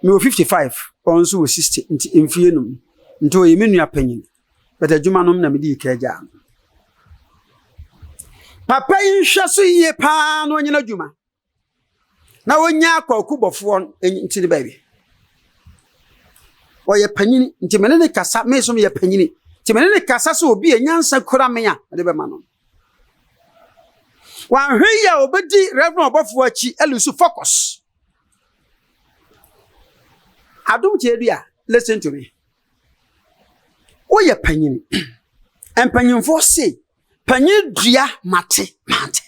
Mewɔ 55, ɔno nso wɔ 60, nti mfie num. Nti ɔyɛ me nua panyin. But adwuma no na mede ka agyaa no. Papa yi nhwɛ so yie paa na ɔnyɛ adwuma. Na ɔnya akwaku bɔfoɔ nti ne baabi. Ɔyɛ panyini nti mene ne kasa, me nso meyɛ panyini. Nti mene ne kasa sɛ obi a nyansa kura me a mede bɛma no. Wanhwɛ yie a ɔbɛdi Reverend ɔbɔfoɔ akyi alose focus. Adom Kyerɛdua, listen to me. Woyɛ panyin. Mpanyimfoɔ se, panyin dua mate mate.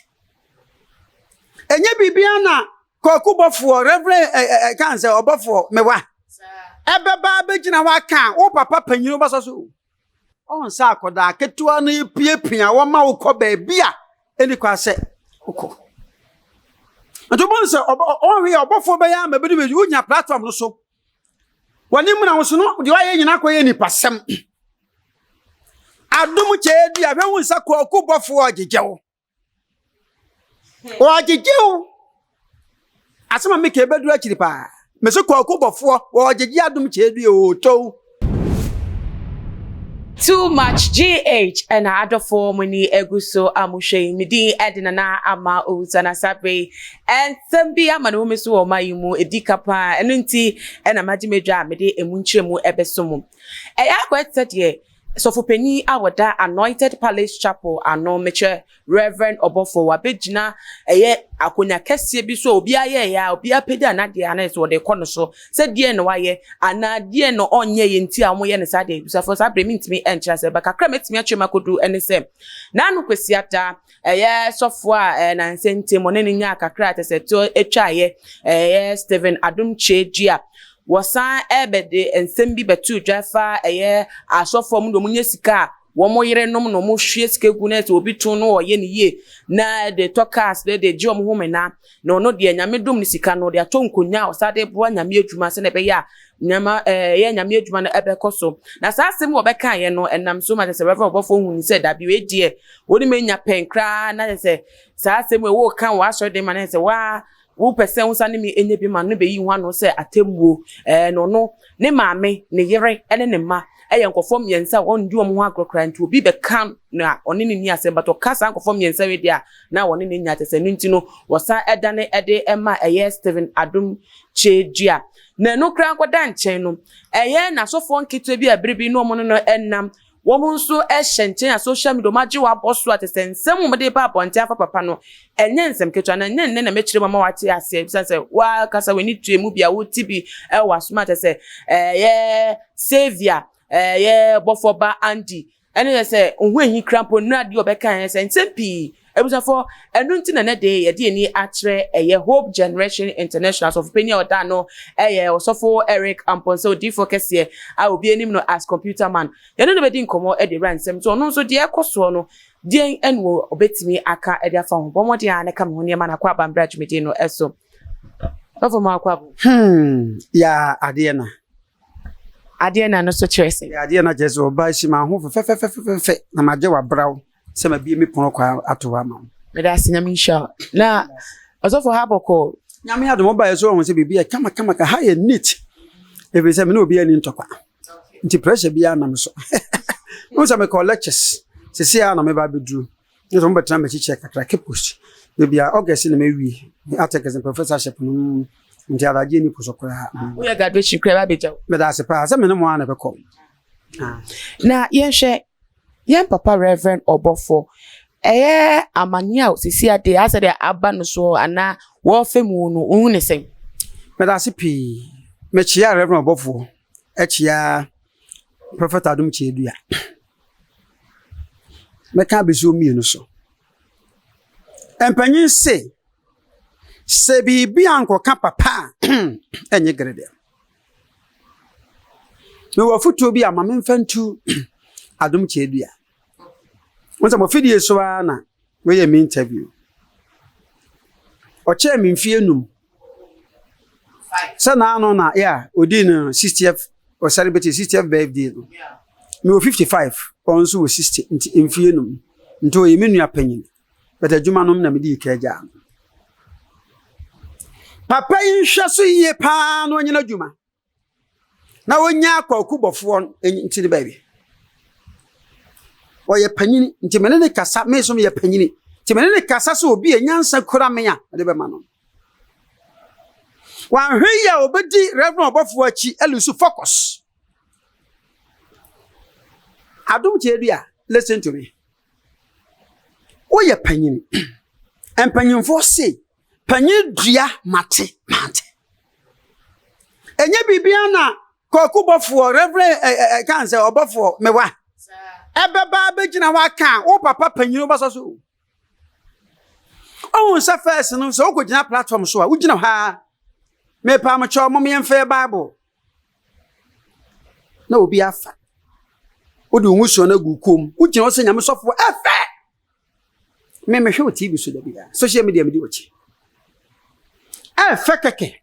Ɛnyɛ biribiara na kwaku bɔfoɔ, reverend ɛ ɛ kan sɛ ɔbɔfoɔ mewa. Ɛbɛba abɛgyina hɔ aka wo papa panyin wobɛsɔ so. Ɔn sɛ akɔdaa ketewa no repiapia wɔn ma wokɔ baabi a ɛni kwa sɛ wokɔ. Nti wobɛhu sɛ ɔhwe yɛ ɔbɔfoɔ bɛyɛ ama bi de wonya platform no so. Wɔne mu na wo so no deɛ wayɛ nyina akɔyɛ nipasɛm. Adom kyɛɛ di ahwɛ hu sɛ kɔɔku bɔfoɔ ɔgyegye wo. Wɔgyegye wo. Asɛm a meka ɛbɛduru akyiri paa. Mese kɔɔku bɔfoɔ wɔgyegye adom kyɛɛ di ɔɔtɔw. Too much GH ɛna adɔfoɔ mo ani agu so a mohwɛ yi. Me din ɛde Nana Ama Owusu na saa bere yi nsɛm bi ama ne home so wɔ ɔman yi mu ɛdi ka paa, ɛno nti ɛna magye m'adwa a mede emu nkyerɛmu ɛbɛso mu. Ɛyɛ akɔyɛ te sɛ deɛ sɔfopanyin a wɔda Anointed Palace Chapel ano, mekyerɛ Reverend Ɔbɔfoɔ, wabɛgyina ɛyɛ akonnwa kɛseɛ bi so a obiara yɛɛyɛ a obiara pagya n'adeɛ a na sɛ wɔde kɔ no so sɛ deɛ na wayɛ anaa deɛ na ɔnyɛ yɛ nti a wɔyɛ no saa deɛ. Busafoɔ, saa bere mentumi nkyerɛ sɛ ba kakra mɛtumi akyerɛ mu akɔduru ɛne sɛ n'ano Kwasiada ɛyɛ sɔfoɔ a ɛɛ nansɛ ntɛm ɔne ne nyaa kakra a kyɛ sɛ to atwaeɛ, ɛyɛ Stephen Adom Kyei Dua, wɔsan ɛbɛde nsɛm bi bɛto dwa fa ɛyɛ asɔfoɔ mu de wɔn nyɛ sika a wɔn yerenom na wɔn hwie sika gu na sɛ obi to no ɔyɛ ne yie na de tɔ cars de de gye wɔn ho mena, na ɔno deɛ Nyame dom ne sika no de atɔ nkonnwa a ɔsan de boa Nyame adwuma sɛnea ɛbɛyɛ a nneɛma ɛyɛ Nyame adwuma no ɛbɛkɔ so. Na saa asɛm wɔbɛka yɛ no ɛnam so ma kyerɛ sɛ Reverend ɔbɔfoɔ hu ne sɛ dabi, wei deɛ wɔn mu anya pɛn koraa, na kyerɛ sɛ saa asɛm wei wɔreka wɔ asɔre de ma no sɛ waa wopɛ sɛ wosa ne me anya bi ma no bɛyi ho ano sɛ atemmuo na ɔno ne maame, ne yere ne ne mma ɛyɛ nkɔfoɔ mmiɛnsa a wɔndi wɔn ho agorɔ koraa, nti obi bɛka na ɔne ne ni asɛm but ɔka saa nkɔfoɔ mmiɛnsa wei deɛ a na wɔne ne nya kyɛ sɛ no nti no wɔsan ɛdane ɛde ɛma ɛyɛ Stephen Adom Kyei Dua. Na ɛno koraa nkɔda nkyɛn no, ɛyɛ n'asɔfoɔ nketewa bi a bere bi na wɔn no ɛnam wɔn nso hyɛ nkyɛn a social media wɔn agye wɔn abɔ so a te sɛ nsɛm wɔn de ba abɔnten afa papa no ɛnyɛ nsɛm ketewa, na ɛnyɛ nnɛ na mɛkyerɛ mu ama wate aseɛ bisan sɛ wakasa w'ani tue mu bi a wote bi ɛwɔ asom a kyɛ sɛ ɛyɛ Saviour, ɛyɛ bɔfɔ ba Andy, ɛne yɛ sɛ ohun ehi kra mpo nnura deɛ ɔbɛka yɛ sɛ nsɛm pii. Abusuafoɔ, ɛno nti na ne de yɛde ani akyerɛ ɛyɛ Hope Generation International sɔfopanyin a ɔda no ɛyɛ Ɔsɔfo Eric Amponsah, odiifoɔ kɛseɛ a obi anim no as Computer Man. Yɛne no bɛdi nkɔmmɔ de wura nsɛm so, ɔno nso deɛ ɛkɔ soɔ no deɛn ɛna ɔbɛtumi aka de afa ho. Bɔ mmɔden a ne ka me ho nneɛma na akɔ aba mbrɛ dwumadie no ɛso. Sɔfo, mu akɔ abo. Ya adeɛ na. Adeɛ na no so kyerɛ sɛ. Ya adeɛ na kyerɛ sɛ ɔbaa si ma ho fɛfɛfɛfɛfɛ na magye wabraw sɛ mabie me pono kwan ato hɔ ama wo. Meda ase, Nyame nhyira wo. Na ɔsɔfo, ha bɔkɔɔ? Nyame adom, ɔbaeɛ so ɔhu sɛ biribi yɛ kama kama ka ha yɛ neat. Ɛfiri sɛ me ne obi ani ntɔkwa. Nti pressure biara nam so. Wohu sɛ mekɔ lectures. Sisi a na meba abɛduru. Ne sɛ mobɛtena m'akyi kakra keep post. Baabi a August na mawie. Me articles and professorship no nti adagye ni po so koraa. Woyɛ graduation koraa ba abɛgya wo. Meda ase paa sɛ me ne mo ara na ɛbɛkɔ. Na yɛnhwɛ yɛn papa Reverend Ɔbɔfoɔ, ɛyɛ amanneɛ a sisi adeɛ asɛ deɛ aba no so anaa wɔrefa mu no, wohu ne sɛn? Meda ase pii. Mekyia Reverend Ɔbɔfoɔ, akyia Prophet Adom Kyei-Duah. Mɛka abɛsi wɔn mmienu so. Mpanyin se, sɛ biribi ankɔka papa a, ɛnyɛ geredeɛ. Mewɔ afotuo bi a ma memfa ntu Adom Kyei-Duah. Wo sɛ mɔfidie so ara na wɔyɛ me interview. Ɔkyɛɛ me mfeɛ 5 sɛ naano na yɛ a ɔdii no 60th, ɔ celebrate 60th birthday no. Mewɔ 55, ɔno nso wɔ 60, nti mfeɛ 5 nti ɔyɛ me nua panyin. But adwuma no na mede ka agyaa no. Papa yi nhwɛ so yie paa na ɔnyɛ adwuma. Na ɔnya Kwaku Bɔfoɔ nti ne baabi. Ɔyɛ panyini nti me ne ne kasa, me nso meyɛ panyini. Nti me ne ne kasa sɛ obi a nyansa kura me a, mede bɛma no. Wanhwɛ yie a ɔbɛdi Reverend ɔbɔfoɔ akyi alusu focus. Adom Kyerɛdua, listen to me. Woyɛ panyini. Mpanyinfoɔ se, panyin dua mate mate. Ɛnyɛ biribiara na Kwaku bɔfoɔ, Reverend ɛ ɛ ɛ kan sɛ ɔbɔfoɔ mewa. Ɛbɛba abɛgyina hɔ aka a, wo papa panyin wobɛsɔ so. Ɔhu sɛ first no sɛ wokɔgyina platform so a, wogyina hɔ a, mepa mo kyɛw mom yɛmfa Bible. Na obi afa. Wode wo ngusoɔ no agu kom. Wogyina hɔ sɛ nyame sɔfoɔ ɛfɛ. Me mehwɛ wo TV so da biara. Social media medi w'akyi. Ɛfɛ kɛkɛ.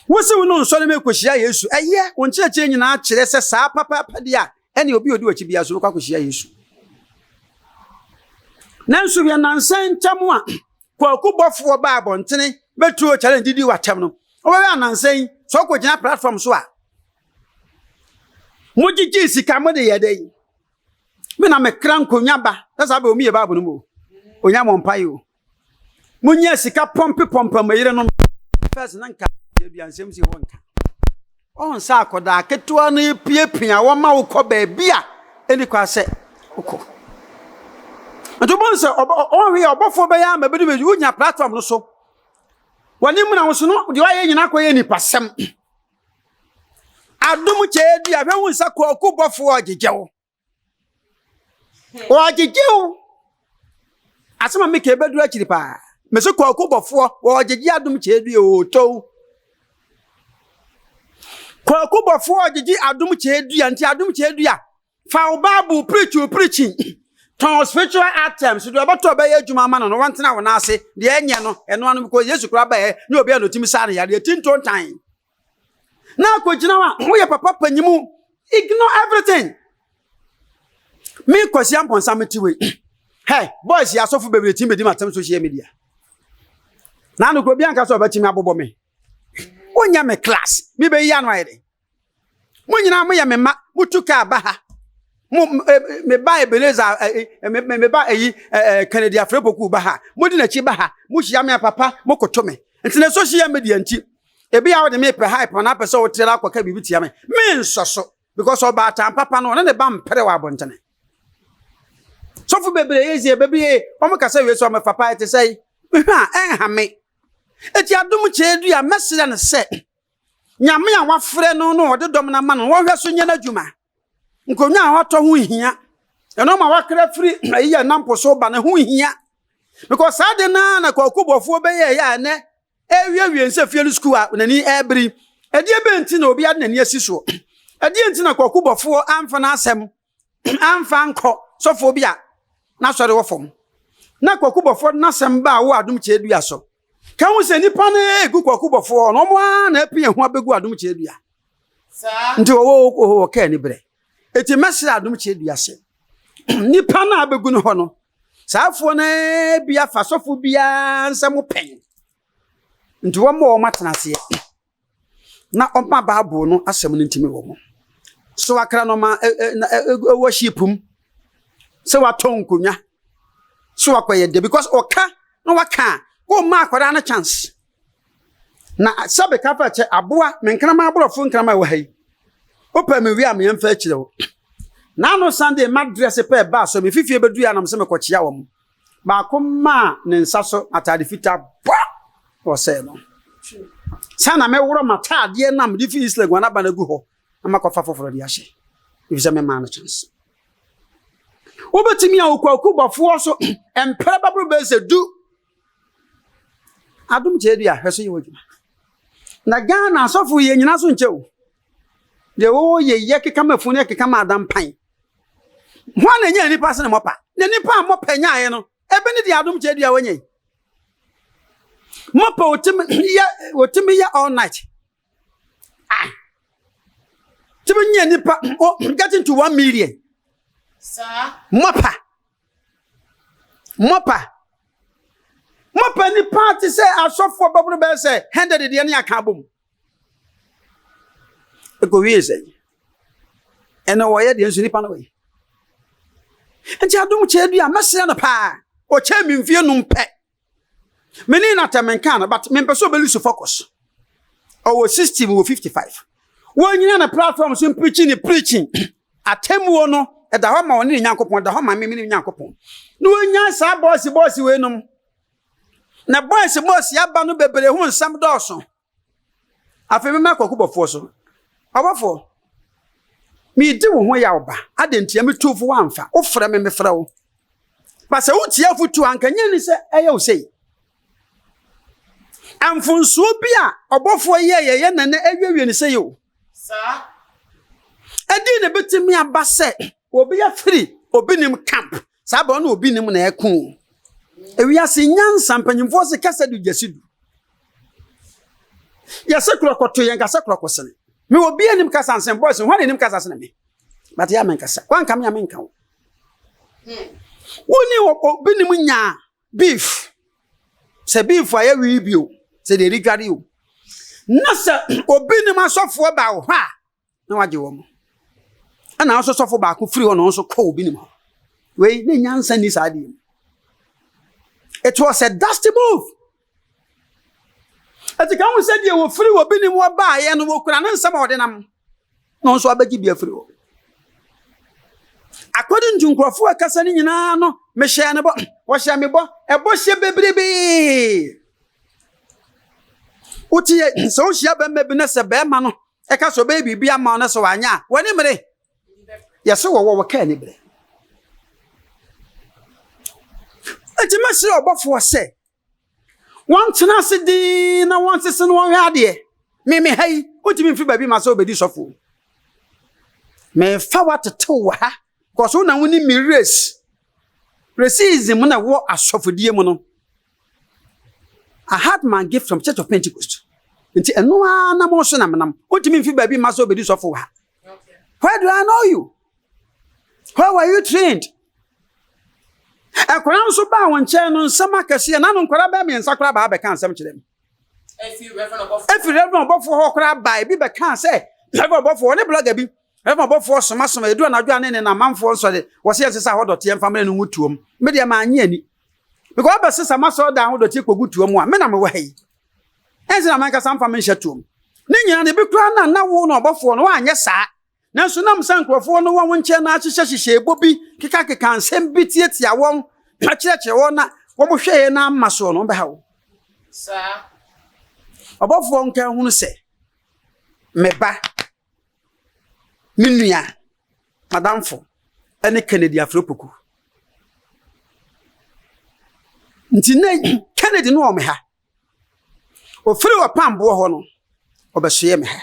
Wosi wo no nsɔre mu ekohyia Yesu. Ɛyɛ wo nkyerɛkyerɛ nyinaa kyerɛ sɛ saa papaapa deɛ a ɛne obi odi w'akyi biara so bɛkɔ akɔhyia Yesu. Nanso hwɛ nansa ntam a kwaku bɔfoɔ baa abɔntene bɛtuo challenge didi w'atɛm no. Wobɛhwɛ anansa yi sɛ wokɔgyina platform so a mogyegye sika mode yɛ dɛn? Me na mekra nkonnwa ba. Sɛ saa bɛ omi yɛ baabu no mu. Onya mɔ mpae o. Munya sika pɔmpe pɔmpe mo yerenom. First na nka aduan nsɛm si hɔ nka. Ɔn sɛ akɔdaa ketewa no epiapia wɔn ma wokɔ baabi a ɛni kwa sɛ wokɔ. Nti wobɛhu sɛ ɔhwe yɛ ɔbɔfoɔ bɛyɛ ama bi de wonya platform no so. Wɔne mu na wo so no deɛ wayɛ nyina akɔyɛ nipasɛm. Adom kyɛɛ di a hwɛ hu sɛ kɔɔku bɔfoɔ ɔgyegye wo. Ɔgyegye wo. Asɛm a meka ɛbɛduru akyiri paa. Mese kɔɔku bɔfoɔ ɔgyegye adom kyɛɛ di ɔɔtɔw. Kɔɔku bɔfoɔ ɔgyegye adom kyɛɛ dua nti adom kyɛɛ dua Fa wo Bible preach wo preaching. Tɔn spiritual items. Deɛ ɔbɛtɔ bɛyɛ adwuma ama no no, wɔntena wo nan ase. Deɛ ɛnyɛ no, ɛno ano because Yesu koraa baeɛ ne obi a na ɔtumi saa no yareɛ ti ntontan. Na akɔgyina hɔ a, woyɛ papa panyimu. Ignore everything. Me Kwasi Amponsah mete wei. Hey, boys yɛ asɔfo bebree tumi bɛdi m'atɛm social media. Na ano kuro bi anka sɛ ɔbɛtumi abobɔ me. Wonyɛ me class. Me bɛyi ano ayɛ dɛ. Mo nyinaa moyɛ me mma, motu kaa ba ha. Mo me ba Ebenezer me me ba eyi Kennedy Afrepoku ba ha. Modi n'akyi ba ha. Mohyia me a papa, mokoto me. Nti na social media nti, ebi a wode me pɛ hype na apɛ sɛ wotrɛ akɔka biribi tia me. Me nsɔ so because ɔbaatan papa no ɔne ne ba mpere wɔ abɔntene. Sɔfo bebree yɛ sie bebree wɔn kasa wie sɛ wɔn fa pa ɛte sɛ mehwɛ a ɛnha me. Eti adom kyɛ dua mɛsrɛ no sɛ Nyame a wafrɛ no no ɔde dɔm no ama no wɔnhwɛ so nyɛ n'adwuma. Nkonnwa a watɔ ho hia. Ɛno ma wakra firi ayi a nam po so ba no ho hia. Because saa de no na kwaku bɔfoɔ bɛyɛ ɛyɛ a ɛnɛ ɛwiewie nsɛ fie no sukuu a n'ani ɛbiri. Ɛdeɛ bɛn nti na obi ade n'ani asi soɔ? Ɛdeɛ nti na kwaku bɔfoɔ amfa n'asɛm amfa ankɔ sɔfoɔ bi a n'asɔre wɔ fam? Na kwaku bɔfoɔ n'asɛm baa wo adom kyerɛ dua so. Ka ho sɛ nnipa no egu kwaku bɔfoɔ na wɔn ara na apia ho abɛgu adom kyerɛdua. Nti wɔwɔ wɔ kaa ni berɛ. Eti mɛsrɛ adom kyerɛdua sɛ nnipa no a abɛgu no hɔ no saa afoɔ no bi afa sɔfo biara nsɛm pɛn. Nti wɔn ma wɔn atena aseɛ. na ɔma Bible no asɛm no ntumi wɔ mu. So wakra no ma ɛwɔ ship mu sɛ watɔ nkonnwa so wakɔyɛ de because ɔka na waka a wɔmma akwadaa no chance. Na sɛ bɛka fa kyɛ aboa me nkraman aborɔfo nkraman wɔ ha yi wopɛ me wie a meɛmfa akyerɛ wo. N'ano Sunday ma dress pɛ ɛbaa so me fifie bɛduru anam sɛ mekɔkyea wɔn. Baako maa ne nsa so atade fitaa bɔ na ɔsɛee no. Sɛ na mɛworɔ m'ataadeɛ no a mede fi East Legon aba no agu hɔ na makɔfa foforɔ de ahyɛ, efisɛ memaa no chance. Wobɛtumi a okwaku bɔfoɔ so mprɛ bɛboro bɛyɛ sɛ du. Adom kyɛ bi a hwɛ so yɛ w'adwuma. Na Ghana asɔfo yɛ nyina so nkyɛ o. Deɛ wɔwɔ yɛ yɛ keka ma funu yɛ keka ma adampan. Hwan na enya nipa sene mɔpa? Na nipa a mɔpa nyaeɛ no, ebe ne deɛ adom kyɛ dua wɔnyɛ yi. Mɔpa otimi yɛ otimi yɛ all night. Ah. Timi nya nipa oh, getting to 1 million. Mɔpa. Mɔpa. Mɔpa nipa te sɛ asɔfoɔ bɛboro bɛyɛ sɛ 100 deɛ ne aka abom. Ɛkɔwie sɛ ɛnɛ wɔyɛ deɛ nso nipa no wɔ nti Adom Kyerɛdua mɛsrɛ no paa. Ɔkyɛn me mfie num pɛ. Me ne na tɛm nka no, but mempɛ sɛ ɔbɛlose focus. Ɔwɔ 60, wɔ 55. Wɔnyina ne platform so mpreaching ne preaching. Atemmuo no ɛda hɔ ma ɔne ne Nyankopɔn, ɛda hɔ ma me ne Nyankopɔn. Na wɔnya saa bɔɔse bɔɔse wei nom. Na bɔɔse bɔɔse aba no bebree ho nsɛm dɔɔso. Afei mɛma Kwaku bɔfoɔ so. Ɔbɔfoɔ, meredi wo ho yaw ba, adɛn ntia metu fo woamfa? Wofrɛ me, mefrɛ wo. Ba sɛ wotie afotuo a, anka nyɛ ni sɛ ɛyɛ wo sei. Mfonsoɔ bi a ɔbɔfoɔ yɛ yɛyɛ na na awiewie ne sɛ yɛ o. Saa. Ɛdeɛn na ɛbɛtumi aba sɛ obi afiri obi nim camp saa bɛ ɔne obi nim na ɛko o. Ewiase nyansa mpanyinfoɔ se kasa du gyasi du. Yɛse korɔkɔ to yɛn kasa korɔkɔ sene. Me obi anim kasa nsen boys hwan anim kasa sene me. But ya menkasa. Wanka me a menka wo. Woni obi nim nyaa beef. Sɛ beef a yɛwe bi o, sɛ deɛ yɛde dware o. Na sɛ obi nim asɔfoɔ ba wo hɔ a, na wagye wɔn. Ɛna nso sɔfo baako firi hɔ na ɔnso kɔ obi nim hɔ. Wei ne nyansa ni saa adeɛ mu. It was a dusty move. Ɛti ka ho sɛ deɛ wɔfiri obi nim hɔ baeɛ no wɔkura ne nsɛm a ɔde nam na ɔnso abɛgye bi afiri hɔ. According to nkurɔfoɔ a ɛkasa no nyinaa no, mehyɛɛ ne bɔ, wɔhyɛ me bɔ, ɛbɔ hyɛ bebrebee. Wote yɛ sɛ wohyia bɛrima bi na sɛ bɛrima no ɛka sɛ ɔbɛyɛ biribi ama wo na sɛ wanyɛ a, w'ani mmere. Yɛsɛ wɔwɔ wɔ kaa ani bere. Enti mɛsrɛ ɔbɔfoɔ sɛ wɔntena ase dinn na wɔnsese no wɔnhwɛ adeɛ. Me me ha yi, wontumi mfiri baabi ma sɛ wobɛdi sɔfoɔ. Mefa woatetew wɔ ha, kɔso na wo ne me race. Racism na ɛwɔ asɔfodie mu no. I had my gift from Church of Pentecost. Nti ɛno ara na mo so na menam. Wontumi mfi baabi mma sɛ obedi sɔfo wɔ ha. Where do I know you? Where were you trained? Nkwadaa nso baa wɔn nkyɛn no nsɛm akɛseɛ na no nkwadaa bɛɛ mmiɛnsa koraa baa bɛka nsɛm kyerɛ me. Efi Reverend ɔbɔfoɔ hɔ koraa baa ebi bɛka sɛ Reverend ɔbɔfoɔ ne blogger bi Reverend ɔbɔfoɔ somasoma edu anadwo a ne ne namanfoɔ nsɔre wɔsɛ yɛn sesa hɔ dɔteɛ mfa mmerɛ no ngu tuom. Me deɛ mannye ani. Because ɔbɛsesa m'asɔredan ho dɔteɛ kɔgu tuo mu a, me na mewɔ ha yi. Ɛnti na m'ankasa mfa me nhyɛ tuo mu. Ne nyinaa no, ebi koraa na na wo na ɔbɔfoɔ no woanyɛ saa. Nanso nam sɛ nkurɔfoɔ no wɔ wo nkyɛn na ahyehyɛ hyehyɛ bi, kekakeka nsɛm bi tiatia wɔn, akyerɛkyerɛ wɔn na wɔhwɛeɛ na amma soɔ no, wɔbɛha wo. Saa. Ɔbɔfoɔ nka hunu sɛ, me ba, me nua, M'adamfo ne Kennedy Afro-Poku. Nti na Kennedy no wɔ me ha. Ofiri ɔpamboɔ hɔ no, ɔbɛsoɛ me ha.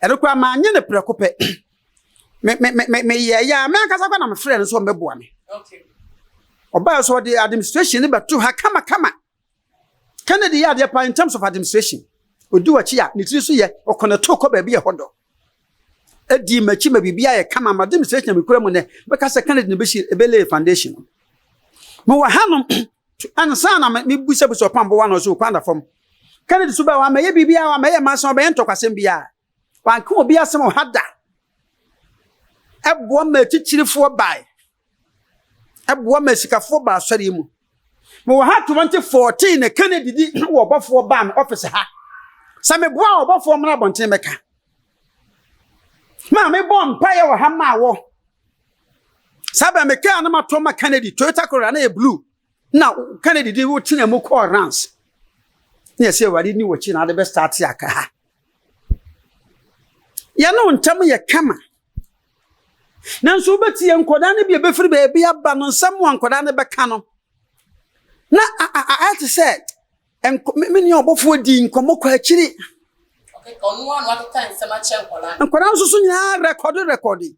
Ɛno koraa manye no prɛko pɛ. Me me me meyɛɛ yɛ a me ankasa koraa na mefrɛ no sɛ ɔmmɛboa me. Ɔbaa so ɔde administration no bɛto ha kamakama. Kennedy yɛ adeɛ paa in terms of administration. Odi w'akyi a, ne tiri so yɛ, ɔkɔnɛto kɔ baabi a ɛhɔ dɔ. Edi m'akyi ma biribi ayɛ kama, ma administration a mekura mu nnɛ, bɛka sɛ Kennedy na ebesi ebelay foundation no. Mewɔ hanom, ansa na mebisabisa ɔpambowa no ɔsɛ okwan da fam. Kennedy so bɛɛ wamɛyɛ biribiara, wamɛyɛ m'asɛm, ɔbɛyɛ ntɔkwasɛm biara. Wanka obi asɛm wɔ ha da. Ɛboa ma atitirifoɔ bae. Ɛboa ma asikafoɔ baa asɔre mu. Mewɔ ha 2014 na Kennedy di wɔ ɔbɔfoɔ baa me office ha. Sɛ meboa ɔbɔfoɔ mmra abɔnten mɛka. Maa mebɔ mpaeɛ wɔ ha maa wɔ. Saa bɛn me kaa no matɔ ma Kennedy Toyota Corolla na yɛ blue. Na Kennedy di wo tena mu kɔɔ runs. Na yɛsɛ Awurade ni wɔkyi na ade bɛ start aka ha. Yɛne wo ntam yɛ kama. Nanso wobɛtie nkwadaa no bi a ɛbɛfiri baabi aba no nsɛm a nkwadaa no bɛka no. Na ayɛ te sɛ me nua ɔbɔfoɔ di nkɔmmɔ kɔ akyiri. Nkwadaa nso so nyinaa rekɔde rekɔde.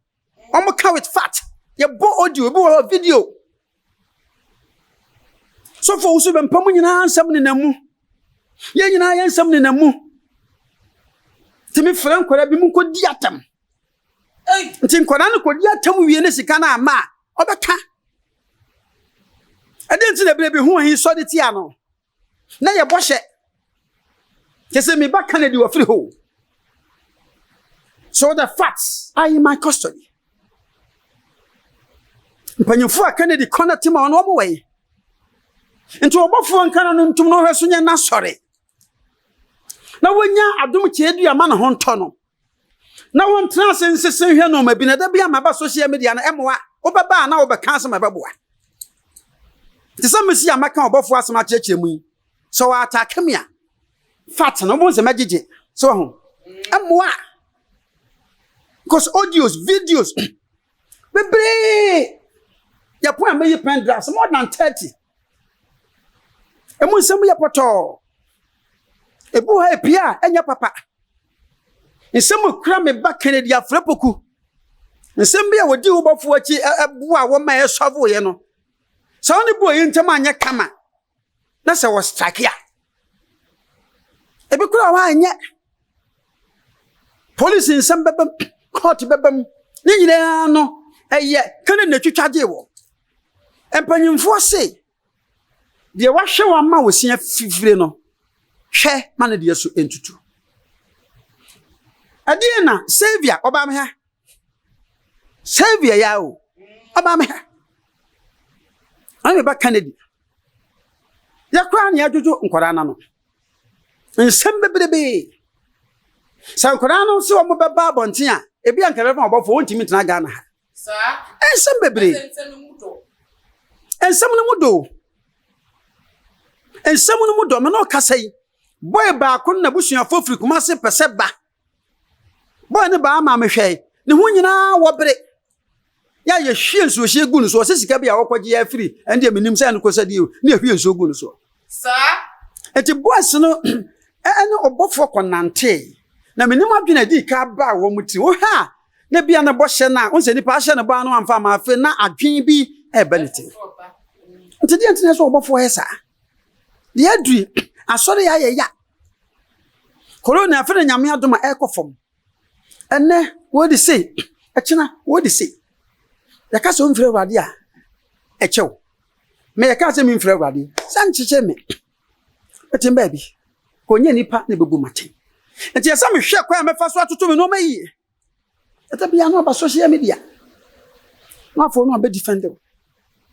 Wɔn ka with fact. Yɛbɔ audio, ebi wɔ hɔ video. Sɔfo wusu bɛmpa mu nyinaa nsɛm nenam mu. Yɛn nyinaa yɛn nsɛm nenam mu. Tumi frɛ nkwadaa bi mu nkɔdi atam. Nti nkwadaa no kɔdi atam wie ne sika no ama a, ɔbɛka. Ɛdeɛ nti na ebire bi ho ahi sɔre tia no. Na yɛ bɔhyɛ. Kyɛ sɛ me ba Kennedy wafiri hɔ. So the facts are in my custody. Mpanyinfoɔ a Kennedy connect ma ɔno ɔmo wɔ yi. Nti ɔbɔfoɔ nka no no ntum na ɔhwɛ so nyɛ n'asɔre. Na wɔnya adom kyɛɛdua ma ne ho ntɔ no. Na wɔntena ase nsese nhwɛ nneɛma bi na da bi ama ba social media no ɛmoa. Wobɛba a na wobɛka asɛm a ɛbɛboa. Te sɛ mesi a mɛka ɔbɔfoɔ asɛm akyerɛkyerɛ mu yi. Sɛ wɔatake me a, fat no wobɛhu sɛ mɛgyegye. So ho. Ɛmmoa. Because audios, videos, bebree. Yɛpɔn a mɛyi pen drives more than 30. Emu nsɛm yɛ pɔtɔɔ. Ebi wɔ ha epie a ɛnyɛ papa. Nsɛm kura me ba Kennedy Afrɛpoku. Nsɛm bi a wɔdi wo bɔfoɔ akyi ɛboa wɔn ma ɛsɔfoyɛ no. Sɛ wɔn ne bu oyi ntɛm anyɛ kama na sɛ wɔ strike a, ebi kura hɔ a ɛnyɛ. Polisi nsɛm bɛba mu, court bɛba mu. Ne nyinaa no ɛyɛ Kennedy na etwitwa gye wɔ. Mpanyinfoɔ se deɛ wahwɛ wɔn ama wɔsi afifire no, hwɛ ma ne deɛ so ntutu. Ɛdeɛ na Saviour ɔbaa me ha. Saviour ya o, ɔbaa me ha. Ɔne me ba Kennedy. Yɛkoraa ne yɛadwodwo nkwadaa n'ano. Nsɛm bebrebe. Sɛ nkwadaa no sɛ wɔn bɛba abɔnten a, ebi anka bɛfa ɔbɔfoɔ wɔntumi ntena Ghana ha. Nsɛm bebree. Nsɛm no mu do. Nsɛm no mu dɔ. Me ne ɔkasa yi, boy baako no n'abusuafoɔ firi Kumase pɛ sɛ ba. Boy no baa maa mehwɛe. Ne ho nyinaa wɔ bere. Yɛ a yɛhwie nsuohyeɛ gu no so. Ɔsɛ sika bi a wɔkɔgye yɛ afiri. Ɛno deɛ menim sɛ ɛno kɔ sɛ deɛ ne yɛhwie nsuo gu no so. Saa. Nti boys no ɛne ɔbɔfoɔ kɔnantee. Na menim adwene a ɛdii ka baa wɔn tiri. Wohwɛ a na bia ne bɔhyɛ no a, wo sɛ nipa ahyɛ ne bɔ ano amfa ama afei na adwene bi ɛreba ne tiri. Nti deɛ nti na sɛ ɔbɔfoɔ yɛ saa. Deɛ aduri asɔre yɛ ayɛ ya. Corona afei na Nyame adom a ɛrekɔ fam. Ɛnɛ wɔde sei, ɛkyena wɔde sei. Yɛka sɛ ɔmfiri Awurade a, ɛkyɛw. Me yɛka sɛ memfiri Awurade, sɛ nkyekyɛ me. Mete baabi, kɔnyɛ nipa na ɛbɛbu m'atɛn. Nti ɛsɛ mehwɛ kwan a mɛfa so atoto me nneɛma yie. Ɛda bia no aba social media. Na afɔ no abɛ defend wo.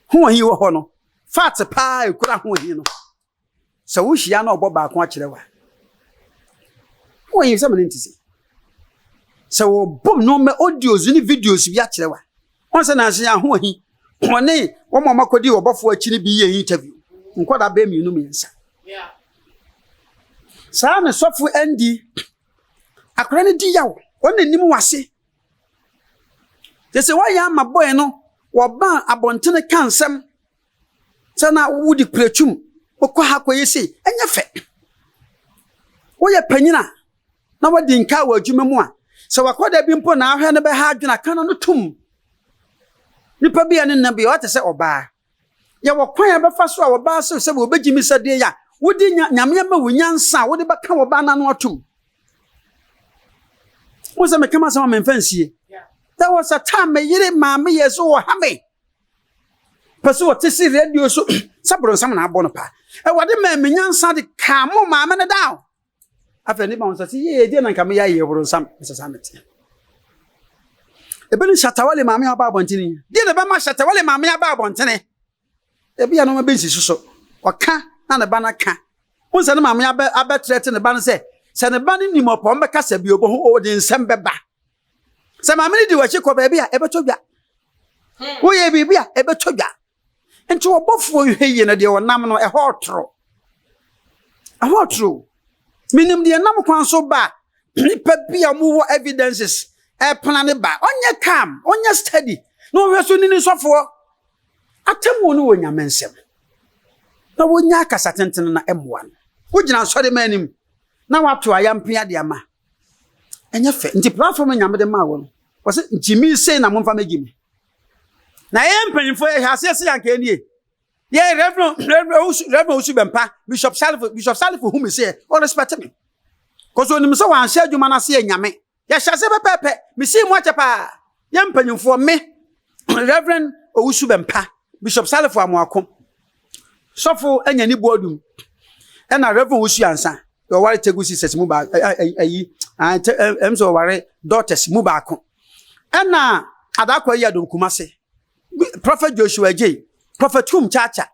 Ho ahi wɔ hɔ no. Fat paa ekura ho ahi no. Sɛ wohyia na ɔbɔ baako akyerɛ wa. Ho ahi sɛ mene nti se. Sɛ wɔbɔ nneɛma audios ne videos bi akyerɛ wa. Wɔn sɛ nanse ho ahi. Wɔne wɔn a wɔakɔdi ɔbɔfoɔ akyi no bi yɛ interview. Nkɔda bɛɛ mmienu mmiɛnsa. Saa ne sɔfo Andy akwadaa no di yaw, wɔn na nim wase. Te sɛ wɔayɛ ama boy no, wɔba abɔntene ka nsɛm sɛ na wodi kuratwum, wokɔ ha kɔyɛ sei, ɛnyɛ fɛ. Woyɛ panyin a na wadi nka wɔ adwuma mu a, sɛ wakɔda bi mpo na ahwɛ no bɛha adwene aka no no tom. Nipa bi a ne nna bi ɔte sɛ ɔbaa. Yɛwɔ kwan a bɛfa so a ɔbaa sɛ sɛ wɔbɛgye mi sɛ deɛ yɛ a wode nya Nyame ama wo nyansa a wode bɛka ɔbaa n'ano atom. Wo sɛ meka m'asɛm a memfa nsie. There was a time me yere maame yɛ so wɔ ha me. Pɛ sɛ wɔte se radio so sɛ borɔnsam na abɔ no paa. Awurade maa me nyansa de kaa mo maame no down. Afei ne ba wɔn sɛ yee deɛ na nka meyɛ ayɛ borɔnsam mesɛ saa mete. Ebi ne Shatawale maame aba abɔntene. Deɛ na ɛbɛma Shatawale maame aba abɔntene. Ebi a nneɛma bi nsi so. Ɔka na ne ba no ka. Wɔn sɛ ne maame abɛ abɛtrɛte ne ba no sɛ sɛ ne ba no nim ɔpɔ ɔmbɛkasa bi ɔbɔ ho ɔde nsɛm bɛba. Sɛ maame no di w'akyi kɔ baabi a ɛbɛtɔ dwa. Woyɛ biribi a ɛbɛtɔ dwa. Nti ɔbɔfoɔ hwɛ yie no deɛ ɔnam no ɛhɔ ɔtoro. Ɛhɔ ɔtoro. Menim deɛ nam kwan so ba nipa bi a wɔwɔ evidences ɛpena ne ba. Ɔnyɛ calm, ɔnyɛ steady. Na ɔhwɛ so nini sɔfoɔ. Atemmuo no wɔ Nyame nsam. Na wɔnya akasa tenten na ɛmmoa no. Wogyina nsɔre ma anim na wato ayampea de ama. Ɛnyɛ fɛ. Nti platform no Nyame de maa wɔ no. Wɔsɛ nti sei na momfa mɛgye me. Na yɛn mpanyinfoɔ yɛhwɛ aseɛ sɛ yɛanka nie. Yɛ Reverend Reverend Owusu Bɛmpa, Bishop Salifo, Bishop Salifo hu me sɛ ɔrespect me. Kɔsɛ onim sɛ wanhyɛ adwuma no ase yɛ Nyame. Yɛhyɛ ase pɛpɛɛpɛ. Mesii mu akyɛ paa. Yɛn mpanyinfoɔ me Reverend Owusu Bɛmpa, Bishop Salifo Amoako, sɔfo anya ne boadum, ɛna Reverend Owusu Ansa, ɔware Tegu Sisters mu ba ayi Ɛm sɛ ɔware daughters mu baako. Ɛna Adakwa yi adom Kumase. Prophet Joshua Adjei, Prophet Tum Chacha,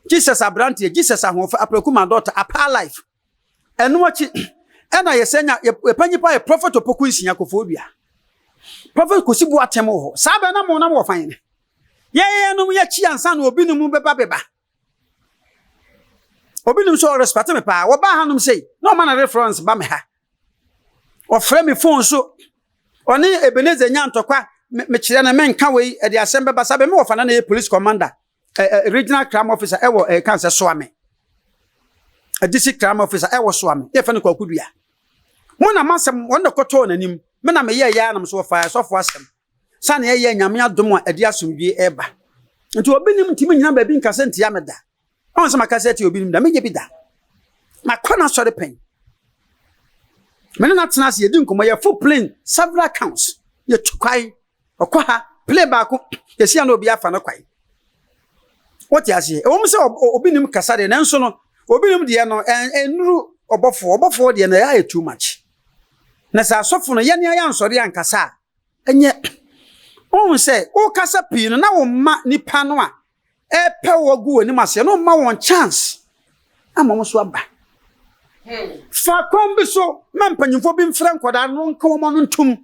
Jesus Abranteɛ, Jesus Ahoɔfɛ, Apraku my daughter, Apaa Life. Ɛno akyi ɛna yɛsɛ nya yɛpɛ nyipa yɛ Prophet Opoku Nsia Kofoɔ Dua. Prophet Kosi Boateng wɔ hɔ. Saa bɛn na mo na mo wɔ fan ne. Yɛn nom yɛkyi ansa na obi nom bɛba bɛba. Obi nim sɛ ɔrespect me paa. Wɔbaa hanom sei na ɔma na reference ba me ha. Ɔfrɛ me phone so. Ɔne Ebenezer nya ntɔkwa. Mekyerɛ no menka wei ɛde asɛm bɛba saa bɛ me wɔfa na na yɛ police commander. Regional crime officer ɛwɔ kan sɛ Soame. District crime officer ɛwɔ Soame. Yɛfɛ no Kwaku Dua. Mo na masɛm wɔn na kɔtɔɔ n'anim. Me na meyɛ yɛ anam so wɔfa ɛsɔfo asɛm. Sane ɛyɛ Nyame adom a ɛde asomdwie ɛba. Nti obi nim ntimi nyina baabi nkasa ntia me da. Ɔn sɛ makasa atia obi nim da, menyɛ bi da. Makɔ n'asɔre pɛn. Me ne no atena ase yɛdi nkɔmmɔ, yɛfo plane several counts. Yɛtu kwan, ɔkɔ ha, plane baako, yɛsi ano obi afa no kwan. Wote aseɛ? Ɛwɔ mu sɛ obi nim kasa deɛ, nanso no, obi nim deɛ no, ɛnnuru ɔbɔfoɔ. Ɔbɔfoɔ deɛ no, ɛyɛ ayɛ too much. Na sɛ asɔfo no, yɛne ayɛ ansɔre ankasa a, ɛnyɛ. Wohu sɛ, wokasa pii no, na womma nipa no a ɛpɛ wɔ gu w'anim aseɛ na womma wɔn chance ama wɔn so aba. Fa kwan bi so ma mpanyinfoɔ bi mfrɛ nkwadaa no nka wɔn ano ntom.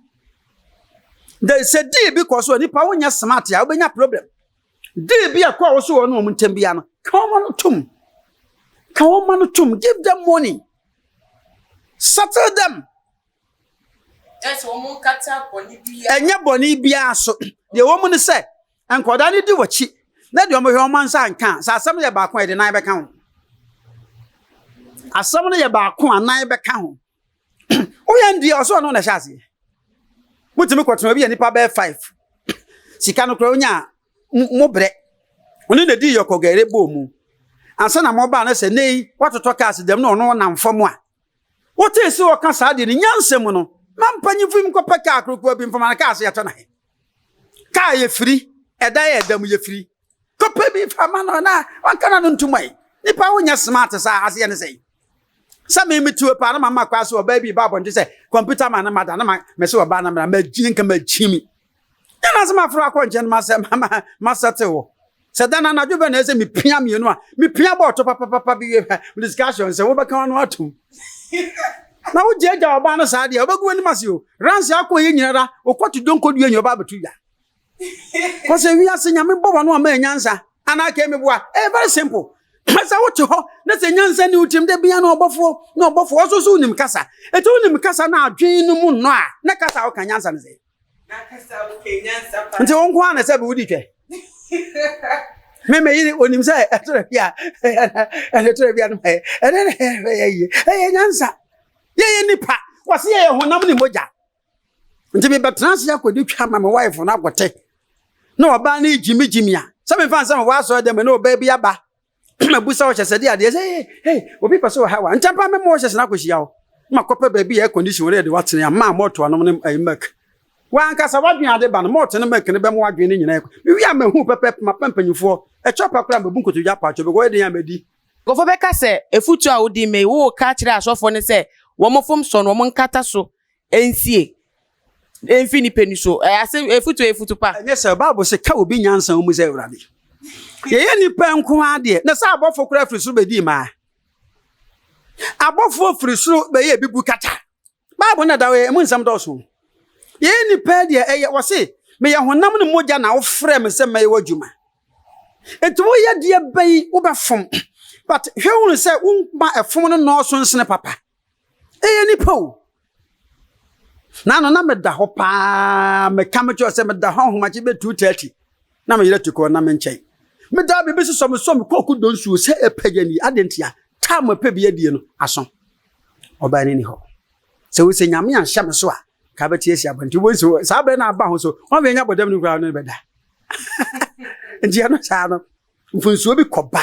De sɛ dii bi kɔ so a nipa wonyɛ smart a wobɛnya problem. Dii bi a kɔ a wɔso wɔn ne wɔn ntam bia no, ka wɔn ano tom. Ka wɔn ano tom. Give them money. Settle them. Ɛnyɛ bɔne biara so. Deɛ ɛwɔ mu ne sɛ, nkwadaa no di w'akyi na deɛ wɔhwɛ wɔn nsa nka a, sɛ asɛm no yɛ baako a, yɛde nan bɛka ho. Asɛm no yɛ baako a, nan bɛka ho. Woyɛ ndeɛ ɔsɛ ɔno na ɛhyɛ aseɛ. Motumi kɔtena obi yɛ nipa bɛyɛ five. Sika no koraa onya a, mo brɛ. Ɔno na di yɔkɔ gɛrɛ bɔɔ mu. Ansa na mobaa no sɛ nnɛ yi watotɔ cars dɛm na ɔno ɔnam fam a, Wotee sɛ ɔka saa deɛ no, nyansa mu no, ma mpanyimfo yi nkɔpɛ kaa kurokuwa bi mfama no kaa sɛ yɛtɔ no he. Kaa yɛ firi, ɛda yɛ ɛda mu yɛ firi. Kɔpɛ bi fa ma no na wanka na no ntom ɛ. Nipa wonyɛ smart saa aseɛ ne sɛn? Sɛ me metue paa na mama kwa so ɔbaa bi ba abɔnten sɛ kɔmputa ma no mada na ma mese ɔbaa na mmra magyi nka magyi mi. Ɛna sɛ maforo akɔ nkyɛn no masɛ masɛte wɔ. Sɛ da no anadwo bɛ na ɛsɛ mepia mmienu a, mepia bɔɔto papapapa bi wie mede sika ahyɛ nsɛ wobɛka wano atom. Na wogyaagya ɔbaa no saa deɛ wobɛgu w'anim ase o. Ranse akɔ yɛ nyinara, wokɔto donkodua nyina ɔbaa bɛto dwa. Kɔsɛ wiase nyame bɔ wano ama nyansa anaa kɛ meboa. Ɛyɛ very simple. Sɛ wote hɔ na sɛ nyansa ni wotim da bia na ɔbɔfoɔ na ɔbɔfoɔ ɔso so wonim kasa. Ɛti wonim kasa na adwene no mu nnɔ a na kasa a woka nyansa no sɛ. Nti wo nko ara na sɛ bi wodi twɛ. Me me yere onim sɛ ɛtɔrɔ bi a ɛne tɔrɔ bi a no ɛyɛ ɛne ne ɛyɛ yie ɛyɛ nyansa. Yɛyɛ nipa wɔsi yɛyɛ honam ne mogya. Nti mebɛtena ase akɔdi twa ma me wife no akɔte na ɔbaa no gyimigyimi a sɛ memfa nsɛ mewɔ asɔre dɛm na ɔbaa bi aba mabusa ɔhyɛ sɛ de adeɛ sɛ hey hey obi pɛ sɛ ɔha wa nkyɛn paa mɛma ɔhyɛ sɛ n'akɔhyia wo ma kɔpɛ baabi air condition wɔde de watene ama mɔto anom ne ɛyi milk wankasa wadwene ade ba no mɔto ne milk ne bɛma wadwene ne nyinaa mewi a mahu pɛpɛ ma pɛ mpanyinfoɔ ɛkyɛ pa koraa mabu nkotodwe apaakyɛ bɛkɔ ɛden a madi. Nkurɔfoɔ bɛka sɛ, Afotuo a wode rema yi, woreka akyerɛ asɔfoɔ no sɛ wɔn mfomsoɔ no, wɔnkata so nsie mfi nnipa ani so. Ɛyɛ asɛm, afotuo yɛ afotu pa. Ɛnyɛ sɛ Bible se ka obi nyansa wɔ mu sɛ Awurade. Yɛyɛ nnipa nko ara deɛ, na sɛ abɔfo koraa firi soro bɛdii mmaa. Abɔfoɔ firi soro bɛyɛ bi bu kata. Bible na da hɔ, emu nsɛm dɔɔso. Yɛyɛ nnipa deɛ, ɛyɛ wɔse meyɛ honam ne mogya na wofrɛ me sɛ mɛyɛ w'adwuma. Nti woyɛ deɛ bɛn wobɛfom. But hwɛ hunu sɛ womma ɛfom no nnɔɔso nsene papa. Ɛyɛ nipa o. Na no na meda hɔ paa, meka me kyerɛ sɛ meda hɔ ahomakye bɛ 2:30 na me yere te kɔ na me nkyɛn. Meda biribi sosɔ me so me kɔ kɔdɔ nsuo sɛ ɛpɛgya ni ade ntia time ɛpɛ bi adie no aso. Ɔbaa no ni hɔ. Sɛ wo sɛ nyame anhyɛ me so a ka bɛte asi aba nti wobɛhu sɛ saa berɛ no aba ho so wɔn anya bɔdam no koraa no bɛda. Nti ɛno saa no Mfonsuo bi kɔ ba a,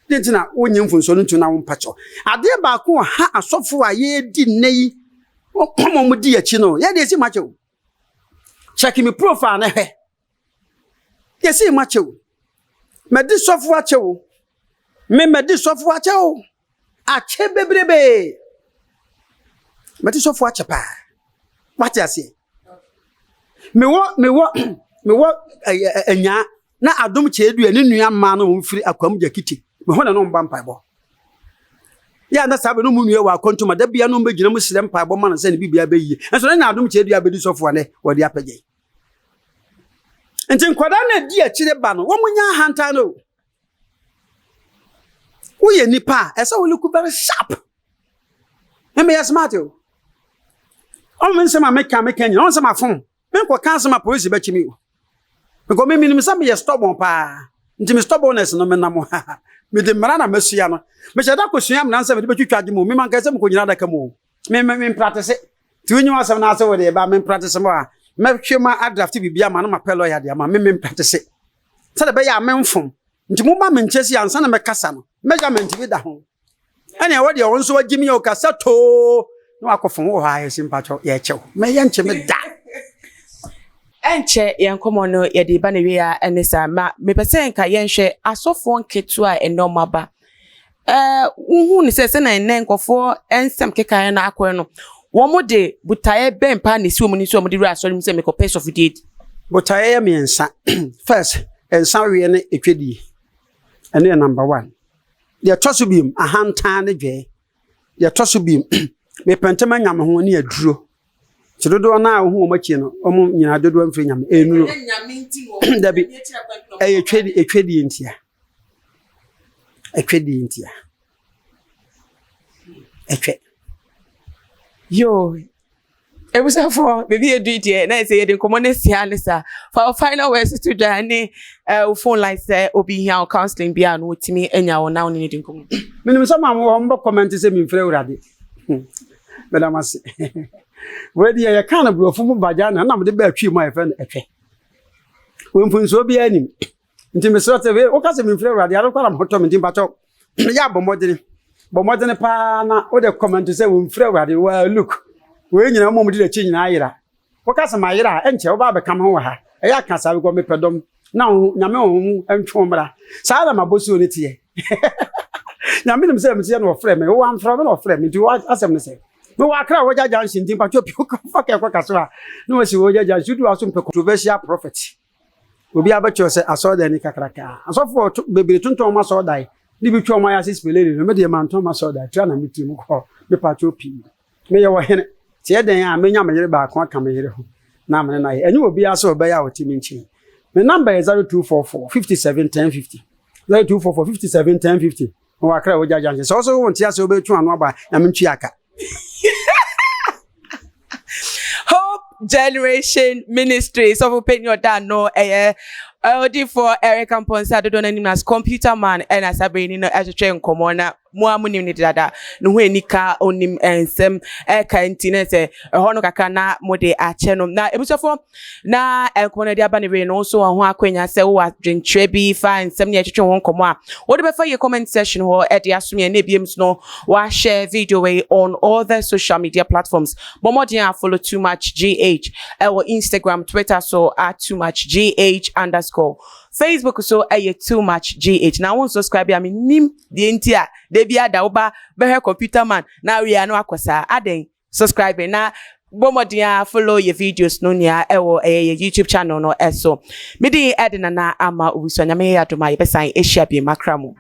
deɛ nti na wonyɛ mfonsuo no ntu na wompa kyɛw? Adeɛ baako a ha asɔfo a yɛredi nnɛ yi, wɔn a wɔdi akyi no, yɛde esi makyɛ o. Check me profile na hwɛ. Yɛsi makyɛ o. Madi sɔfo akyɛ o. Me madi sɔfo akyɛ o. Akyɛ bebrebe. Mɛte sɔfo akyɛ paa. Wate aseɛ? Mewɔ mewɔ mewɔ anyaa na adom kyɛɛdua ne nua mmaa no wɔn firi akwam gyakiti. Me hɔ na no mba mpaebɔ. Yɛ a na saa bɛ no mu nua wɔ akwantu ma da bia no mbɛgyina mu srɛ mpaebɔ ma no sɛ ne bibia bɛyie. Nso ne na adom kyɛɛdua bɛdi sɔfo a nɛ wɔde apɛgya yi. Nti nkwadaa no adi akyire ba no wɔn nyɛ ahantan no. Woyɛ nipa a ɛsɛ wo look very sharp. Me meyɛ smart o. Ɔmo me nsɛm a meka meka nyina ɔmo sɛ mafom. Menkɔ ka asɛm a polisi bɛkye me o. Because me menim sɛ meyɛ stubborn paa. Nti me stubbornness no menam ha. Mede mmara na masua no. Mehyɛ da kɔsua mmara no sɛ mede bɛtwitwa agye mu. Me manka sɛ mekɔgyina adaka mu o. Me me mempratese. Nti wonyi w'asɛm no ase wode ba mempratese mu a mɛhwɛ mu adrafte biribi ama no mapɛ lawyer de ama me mempratese. Sɛdeɛ ɛbɛyɛ a memfom. Nti moba me nkyɛn si ansa na mɛkasa no measurement bi da ho. Ɛnna ɛwɔ deɛ ɔno nso agye mi ɔkasa too na wakɔ fam wɔ hɔ a yɛsi mpakyɛw yɛkyɛw mɛyɛ nkyɛ me da. Ɛnkyɛ yɛn nkɔmmɔ no yɛde ba n'awie a ɛne saa ma mepɛ sɛ nka yɛnhwɛ asɔfoɔ nketewa a ɛnɛ ɔmo aba. Ɛɛ wohu ne sɛ sɛnea ɛnɛ nkurɔfoɔ nsɛm kekaeɛ no akɔɛ no wɔn de botaeɛ bɛn paa na esi wɔn ani so a wɔde wura asɔre mu sɛ mekɔpɛ sɔfodie adi. Botaeɛ yɛ mmiɛnsa. First, nsa weɛ ne etwadie. Ɛno yɛ number one. Deɛ ɛtɔ so biem, ahantan ne dwɛɛ. Deɛ ɛtɔ so biem, mepɛ ntɛm anya me ho ne aduro. Nti dodoɔ no a wohu wɔn akyi no, wɔn nyinaa dodoɔ mfiri nyame. Ɛyɛ nuro. Dabi, ɛyɛ twɛdi etwadie ntia. Ɛtwadie ntia. Ɛtwɛ. Yo, ebusuafoɔ beebi edu yi deɛ na ɛsɛ yɛde nkɔmɔ no asi ha ne saa fa wo final words to dwa ne wo phone line sɛ obi hia wo counseling bi a no wotumi anya wo na wo ne no di nkɔmɔ. Menim sɛ maa mowɔ hɔ mobɛ comment sɛ memfiri Awurade. Meda mo ase. Wei deɛ yɛka no borɔfo mu bagya na na mede baa twi mu a yɛfrɛ no ɛtwɛ. Wei mfonsuo biara nim. Nti mesrɛ sɛ wei woka sɛ memfiri Awurade ade kora mehotɔ me nti mpakyɛw yɛ abɔ mmɔdene. Bɔ mmɔdene paa na wode comment sɛ womfiri Awurade waa look. Wei nyinaa mmom de n'akyi nyinaa yera. Woka sɛ mayera a ɛnkyɛ wobaa bɛka me ho wɔ ha. Ɛyɛ aka saa because mepɛ dɔm na wo Nyame honhom ntwe wo mmra. Saa na m'abɔsuo no teɛ. Nyame nim sɛ meteɛ na ɔfrɛ me. Wo amfrɛ me na ɔfrɛ me. Nti wo asɛm ne sɛ mewɔ Accra Wogya Junction nti mpakyɛw pii fa kɛ kɔ kaso a na wasi Wogya Junction. Wodu hɔ so mpɛ controversial prophet. Obiara bɛkyerɛ sɛ asɔredan ni kakraka. Asɔfoɔ bebree tontɔn wɔn asɔredan ne bi twa wɔn ayɛ ase spelele no. Me deɛ mantɔn m'asɔredan tua na metiri mu kɔ mepakyɛw pii. Meyɛ ɔhene. Sɛ ɛyɛ dɛn a menya me yere baako aka me yere ho na me ne no ayɛ. Ɛnyɛ obiara sɛ ɔbɛyɛ a ɔte me nkyɛn. Me number yɛ 0244 57 10 50. 0244 57 10 50. Mewɔ Accra Ogya Junction. Sɛ wo nso wonte ase wobɛtwe ano aba a, Nyame ntua aka. Hope Generation Ministry sɔfo panyin ɔda ano ɛyɛ odifoɔ Eric Amponsah dodoɔ no anim as computer man ɛna saa bere ni no ɛtwetwe nkɔmmɔ na mo a monim no dada ne ho anika onim nsɛm ɛka nti na sɛ ɛhɔ no kakra na mode akyɛ no na ebusuafoɔ na nkɔmmɔ no de aba ne wei no nso wɔn ho akwanya sɛ wowɔ adwenkyerɛ bi fa nsɛm ne ɛtwetwe ho nkɔmmɔ a wode bɛfa yɛ comment section hɔ ɛde asom yɛn na ebiem so no wahyɛ video wei on all the social media platforms. Bɔ mmɔden a follow Too Much GH ɛwɔ Instagram, Twitter so at Too Much GH underscore. Facebook so ɛyɛ Too Much GH. Na wo subscribe a menim deɛ nti a da bi ada woba bɛhwɛ computer man na awie a na wakɔ saa adɛn subscribe na bɔ mmɔden a follow yɛ videos no nea ɛwɔ ɛyɛ yɛ YouTube channel no ɛso. Mede ɛde nana ama owusu anyame yɛ adom a yɛbɛsan ahyia bi makra mu.